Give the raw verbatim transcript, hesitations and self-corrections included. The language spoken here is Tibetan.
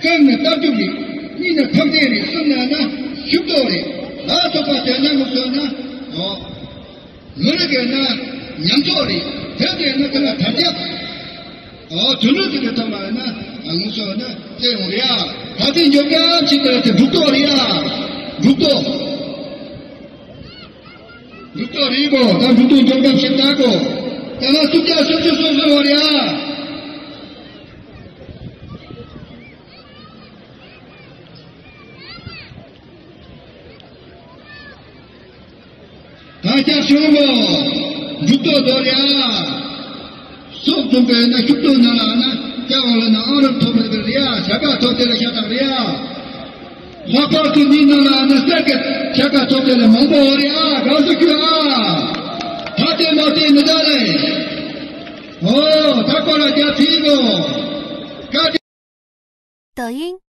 གང་ནི་ལྟ་གྲུབ་རེད། གཉིས་ནི་འཕྲོད་བསྟེན་རེད། གསུམ་ནི་ན་ཤུགས་རྡོག་རེད། ལ་སོགས་པ་དེ་ན་ངུ་ཚོ་ན། ཨོ། མི་རིགས་ཀྱི་ན་ཉམས་ཚོགས་རེད། དེ་དེ་ན་དེ་ལ་དར་ཁྱབ། ཨོ་དུ་ནུ་དེ་གི་ཐོག་མ་ན་ངུ་ཚོ་ན་དེ་ཡོང་རེད་ཨ། ད་དེ་འཇོག་ག་ཅི་དེ་དེ་འབྲུག་རྡོག་རེད་ཨ། འབྲུག་རྡོག་འབྲུག་རྡོག་རེད་གོ། ད་འབྲུག་རྡོག་འཇོག་ག་ཅི་ད་གོ། ད་ང་སུམ་བརྒྱ་སུམ་ཅུ་སོ་སོ་ཡོང་རེད་ཨ། ད་སྐྱབས་བྱུང་ངོ་། འབྲུག་རྡོག་རྡོག་རེད་ཨ། སྲོག་བདུན་པའི་ན་ཤུགས་རྡོག་ན་ལ་ན་སྐྱ་བ་ལ་ན་ཨང་རབ་ཐོབ་པའི་རེད་ཨ། བྱ་དགའ་ཐོབ་དེ་ལ་ཤ་སྟག་རེད་ཨ། ལྷག་པར་དུ་ནི་ན་ལ་ན་གསེར་གྱི་བྱ་དགའ་ཐོབ་དེ་ལ་མང་པོ་རེད་ཨ། དགའ་བསུ་ཞུ་ཨ། ད་དེ་མ་དེ་ནི་ད་ལེ། ཨོ་ད་ཀོ་ལ་རྒྱ་ཕི་གོ། ཀ་ཏི། 抖音